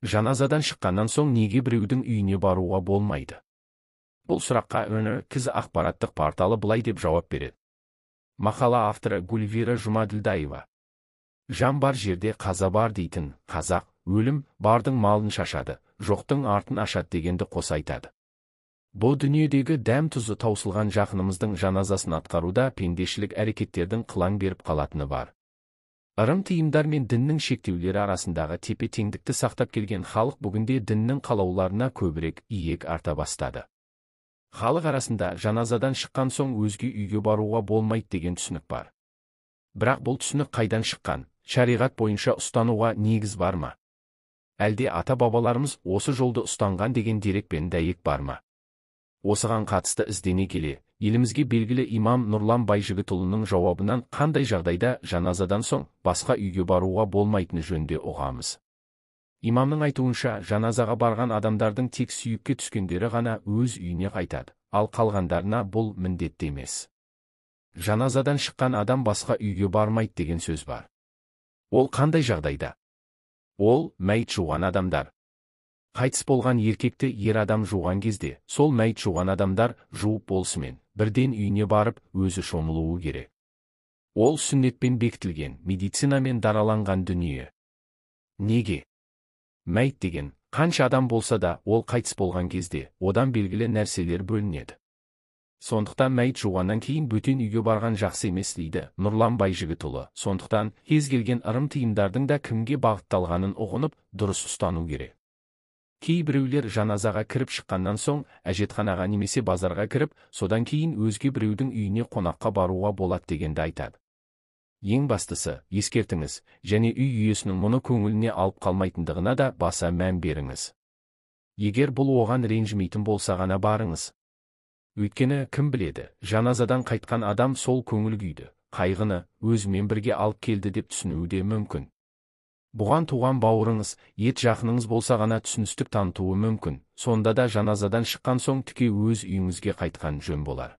Жаназадан шыққаннан соң неге біреудің үйіне баруға болмайды? Бұл сұраққа Өнер кз ақпараттық порталы былай деп жауап береді. Мақала авторы Гүлвира Жұмаділдаева. Жан бар жерде қаза бар дейтін қазақ, өлім бардың малын шашады, жоқтың артын ашады дегенді қоса айтады. Бұл дүниедегі дәм тұзы таусылған жақынымыздың жаназасын атқаруда пендешілік әрекеттердің қылаң беріп қалатыны бар. Ырым тыйымдар мен діннің шектеулері арасындағы тепе-теңдікті сақтап келген халық бүгінде діннің қалауларына көбірек иек арта бастады. Халық арасында жаназадан шыққан соң өзге үйге баруға болмайды деген түсінік бар. Бірақ бұл түсінік қайдан шыққан? Шариғат бойынша ұстануға негіз бар ма? Әлде ата-бабаларымыз осы жолды ұстанған деген дерек пен дәйек бар ма? Осыған қатысты іздене келе, елімізге белгілі имам Нұрлан Байжігітұлының жауабынан қандай жағдайда жаназадан соң басқа үйге баруға болмайтыны жөнінде ұғамыз. Имамның айтуынша, жаназаға барған адамдардың тек сүйекке түскендері ғана өз үйіне қайтады, ал қалғандарына бұл міндетті емес. Жаназадан шыққан адам басқа үйге бармайды деген сөз бар. Ол қандай жағдайда? Ол мәйіт жуған адамдар. Қайтыс болған еркекті ер адам жуған кезде, сол мәйіт жуған адамдар жуып болысымен, бірден үйіне барып, өзі шомылуы керек. Ол сүннетпен бекітілген, медицинамен дараланған дүние. Неге? Мәйіт деген, қанша адам болса да, ол қайтыс болған кезде, одан белгілі нәрселер бөлінеді. Сондықтан мәйіт жуғаннан кейін бөтен үйге барған жақсы емес дейді Нұрлан Байжігітұлы. Сондықтан кез келген ырым тыйымдардың да кімге бағытталғанын ұғынып, дұрыс ұстану керек. Кейбіреулер жаназаға кіріп шыққаннан соң әжетханаға немесе базарға кіріп, содан кейін өзге біреудің үйіне қонаққа баруға болады дегенді айтады. Ең бастысы, ескертіңіз, және үй иесінің мұны көңіліне алып қалмайтындығына да баса мән беріңіз. Егер бұл оған ренжімейтін болса ғана барыңыз. Өйткені кім біледі, жаназадан қайтқан адам сол көңіл күйді, қайғыны өзімен бірге алып келді деп түсінуі де мүмкін. Бұған туған бауырыңыз, ет жақыныңыз болса ғана түсіністік танытуы мүмкін. Сонда да жаназадан шыққан соң тіке өз үйіңізге қайтқан жөн болар.